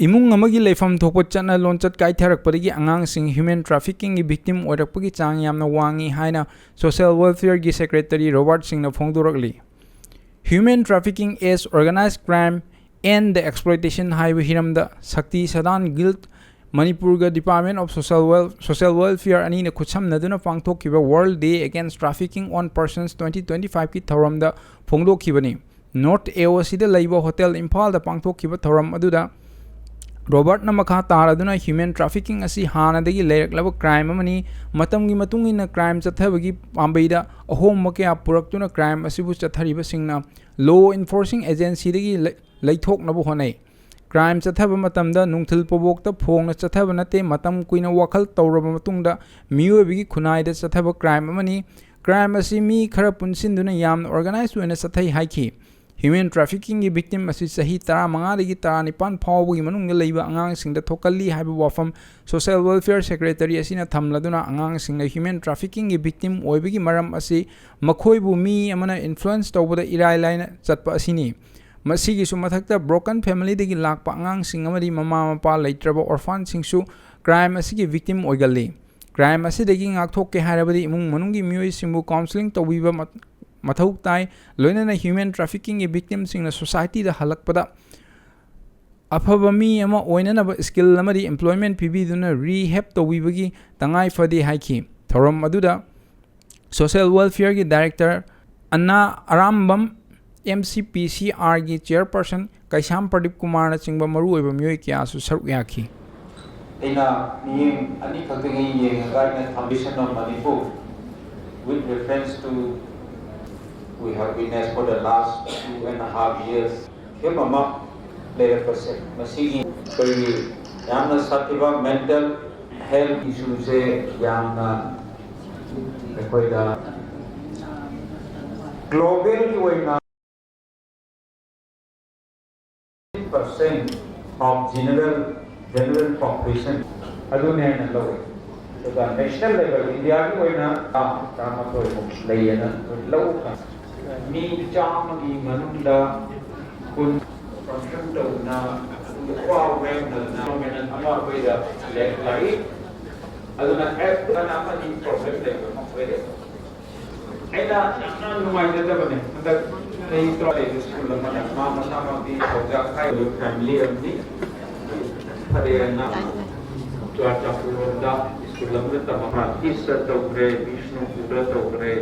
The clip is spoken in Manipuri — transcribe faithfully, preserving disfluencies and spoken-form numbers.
ꯏꯃꯨꯡ ꯑꯃꯒꯤ ꯂꯩꯐꯝ ꯊꯣꯛꯄ ꯆꯠꯅ ꯂꯣꯟꯆꯠ ꯀꯥꯏꯊꯔꯛꯄꯗꯒꯤ ꯑꯉꯥꯡꯁꯤꯡ human trafficking ꯒꯤ victim ꯑꯣꯏꯔꯛꯄꯒꯤ ꯆꯥꯡ ꯌꯥꯝꯅ ꯋꯥꯡꯉꯤ ꯍꯥꯏꯅ Social Welfare ꯒꯤ Secretary ꯔꯣꯕꯥꯔꯠ ꯁꯤꯡꯅ ꯐꯣꯡꯗꯣꯔꯛꯂꯤ꯫ Human trafficking as organized crime and the exploitation ꯍꯥꯏꯕ ꯍꯤꯔꯝꯗ ꯁꯛꯇꯤ ꯁꯗꯥꯟ ꯒꯤꯜ, ꯃꯅꯤꯄꯨꯔꯒ Department of Social Wel-, Social Welfare ꯑꯅꯤꯅ ꯈꯨꯠꯁꯝꯅꯗꯨꯅ ꯄꯥꯡꯊꯣꯛꯈꯤꯕ World Day Against Trafficking on Persons twenty twenty-five ꯀꯤ ꯊꯧꯔꯝꯗ ꯐꯣꯡꯗꯣꯛꯈꯤꯕꯅꯤ꯫ North A O C ꯗ ꯂꯩꯕ ꯍꯣꯇꯦꯜ ꯏꯝꯐꯥꯜꯗ ꯄꯥꯡꯊꯣꯛꯈꯤꯕ ꯊꯧꯔꯝ ꯑꯗꯨꯗ ꯔꯣꯕꯥꯔꯠꯅ ꯃꯈꯥ ꯇꯥꯔꯗꯨꯅ human trafficking ꯑꯁꯤ ꯍꯥꯟꯅꯗꯒꯤ ꯂꯩꯔꯛꯂꯕ crime ꯑꯃꯅꯤ꯫ ꯃꯇꯝꯒꯤ ꯃꯇꯨꯡ ꯏꯟꯅ crime ꯆꯠꯊꯕꯒꯤ ꯄꯥꯝꯕꯩꯗ ꯑꯍꯣꯡꯕ ꯀꯌꯥ ꯄꯨꯔꯛꯇꯨꯅ crime ꯑꯁꯤꯕꯨ ꯆꯠꯊꯔꯤꯕꯁꯤꯡꯅ law enforcing agency ꯗꯒꯤ ꯂꯩ-, ꯂꯩꯊꯣꯛꯅꯕ ꯍꯣꯠꯅꯩ꯫ Crime ꯆꯠꯊꯕ ꯃꯇꯝꯗ ꯅꯨꯡꯊꯤꯜ ꯄꯣꯕꯣꯛꯇ ꯐꯣꯡꯅ ꯆꯠꯊꯕ ꯅꯠꯇꯦ, ꯃꯇꯝ ꯀꯨꯏꯅ ꯋꯥꯈꯜ ꯇꯧꯔꯕ ꯃꯇꯨꯡꯗ ꯃꯤꯑꯣꯏꯕꯒꯤ ꯈꯨꯟꯅꯥꯏꯗ ꯆꯠꯊꯕ crime ꯑꯃꯅꯤ꯫ Crime ꯑꯁꯤ ꯃꯤ ꯈꯔ ꯄꯨꯟꯁꯤꯟꯗꯨꯅ ꯌꯥꯝꯅ organized ꯑꯣꯏꯅ ꯆꯠꯊꯩ ꯍꯥꯏꯈꯤ꯫ Human trafficking ꯒꯤ victim ꯑꯁꯤ ꯆꯍꯤ ꯇꯔꯥꯃꯉꯥꯗꯒꯤ ꯇꯔꯥꯅꯤꯄꯥꯟ ꯐꯥꯎꯕꯒꯤ ꯃꯅꯨꯡꯗ ꯂꯩꯕ ꯑꯉꯥꯡꯁꯤꯡꯗ ꯊꯣꯛꯀꯜꯂꯤ ꯍꯥꯏꯕ ꯋꯥꯐꯝ Social Welfare Secretary ꯑꯁꯤꯅ ꯊꯝꯂꯗꯨꯅ ꯑꯉꯥꯡꯁꯤꯡꯅ human trafficking ꯒꯤ victim ꯑꯣꯏꯕꯒꯤ ꯃꯔꯝ ꯑꯁꯤ ꯃꯈꯣꯏꯕꯨ ꯃꯤ ꯑꯃꯅ influence ꯇꯧꯕꯗ ꯏꯔꯥꯏ ꯂꯥꯏꯅ ꯆꯠꯄ ꯑꯁꯤꯅꯤ꯫ ꯃꯁꯤꯒꯤꯁꯨ ꯃꯊꯛꯇ broken family ꯗꯒꯤ ꯂꯥꯛꯄ ꯑꯉꯥꯡꯁꯤꯡ ꯑꯃꯗꯤ ꯃꯃꯥ ꯃꯄꯥ ꯂꯩꯇ꯭ꯔꯕ orphan ꯁꯤꯡꯁꯨ crime ꯑꯁꯤꯒꯤ victim ꯑꯣꯏꯒꯜꯂꯤ꯫ Crime ꯑꯁꯤꯗꯒꯤ ꯉꯥꯛꯊꯣꯛꯀꯦ ꯍꯥꯏꯔꯕꯗꯤ ꯏꯃꯨꯡ ꯃꯅꯨꯡꯒꯤ ꯃꯤꯑꯣꯏꯁꯤꯡꯕꯨ counselling ꯇꯧꯕꯤꯕ ꯃ-, ꯃꯊꯧ ꯇꯥꯏ꯫ ꯂꯣꯏꯅꯅ human trafficking ꯒꯤ victim ꯁꯤꯡꯅ society ꯗ ꯍꯜꯂꯛꯄꯗ ꯑꯐꯕ ꯃꯤ ꯑꯃ ꯑꯣꯏꯅꯅꯕ skill ꯑꯃꯗꯤ employment ꯄꯤꯕꯤꯗꯨꯅ rehab ꯇꯧꯕꯤꯕꯒꯤ ꯇꯉꯥꯏ ꯐꯗꯦ ꯍꯥꯏꯈꯤ꯫ ꯊꯧꯔꯝ ꯑꯗꯨꯗ Social Welfare ꯒꯤ Director ꯑꯅꯥ Arambam, M C P C R ꯒꯤ Chairperson ꯀꯩꯁꯥꯝ ꯄ꯭ꯔꯗꯤꯞ ꯀꯨꯃꯥꯔꯅꯆꯤꯡꯕ ꯃꯔꯨꯑꯣꯏꯕ ꯃꯤꯑꯣꯏ ꯀꯌꯥꯁꯨ ꯁꯔꯨꯛ ꯌꯥꯈꯤ꯫ ꯑꯩꯅ ꯃꯤꯠꯌꯦꯡ ꯑꯅꯤꯈꯛꯇꯒꯤ ꯌꯦꯡꯉꯒ ꯑꯩꯅ Foundation of Manipur, with reference to we have witnessed for the last two and a half years, ꯐꯤꯕꯝ ꯑꯃ ꯂꯩꯔꯛꯄꯁꯦ, ꯃꯁꯤꯒꯤ ꯑꯩꯈꯣꯏꯒꯤ ꯌꯥꯝꯅ ꯁꯥꯊꯤꯕ mental health issue ꯁꯦ ꯌꯥꯝꯅ ꯑꯩꯈꯣꯏꯗ global ꯒꯤ ꯑꯣꯏꯅ percent of general, general population ꯑꯗꯨꯅꯦꯅ ꯂꯧꯋꯤ꯫ ꯑꯗꯨꯒ national level, India ꯒꯤ ꯑꯣꯏꯅ ꯆꯥꯝꯃ ꯇꯔꯥꯃꯥꯊꯣꯏꯃꯨꯛ ꯂꯩꯌꯦꯅ ꯂꯧꯕ꯫ ꯃꯤ ꯆꯥꯝꯃꯒꯤ ꯃꯅꯨꯡꯗ ꯀꯨꯟ function ꯇꯧꯗꯅ ꯑꯗꯨꯒꯤ ꯋꯥꯍꯧꯔꯦ꯫ ꯑꯗꯨꯅ ꯃꯦꯅꯦꯖ ꯑꯃ ꯑꯩꯈꯣꯏꯗ ꯂꯩ-, ꯂꯥꯛꯏ꯫ ꯑꯗꯨꯅ ꯑꯦꯞ ꯑꯃꯗꯤ ꯄ꯭ꯔꯣꯕ꯭ꯂꯦꯝ ꯂꯩꯕ ꯑꯃ ꯑꯣꯏꯔꯦ꯫ ꯑꯩꯅ ꯌꯥꯝꯅ ꯅꯨꯡꯉꯥꯏꯖꯗꯕꯅꯦ, ꯍꯟꯗꯛ ꯆꯍꯤ ꯇꯔꯥ ꯂꯩꯕ ꯁ꯭ꯀꯨꯜ ꯑꯃꯗ ꯃꯥ ꯃꯁꯥꯃꯛꯇꯤ ꯍꯧꯖꯤꯛ ꯍꯥꯏꯔꯤꯕ ꯐꯦꯃꯤꯂꯤ ꯑꯃꯅꯤ꯫ ꯐꯔꯦꯅ ꯆꯨꯔꯥꯆꯥꯟꯄꯨꯔ ꯂꯣꯝꯗ ꯁ꯭ꯀꯨꯜ ꯑꯃꯗ ꯇꯝꯃꯒ ꯏꯁꯇ ꯇꯧꯈ꯭ꯔꯦ, ꯕꯤꯁꯅꯨꯄꯨꯔꯗ ꯇꯧꯈ꯭ꯔꯦ꯫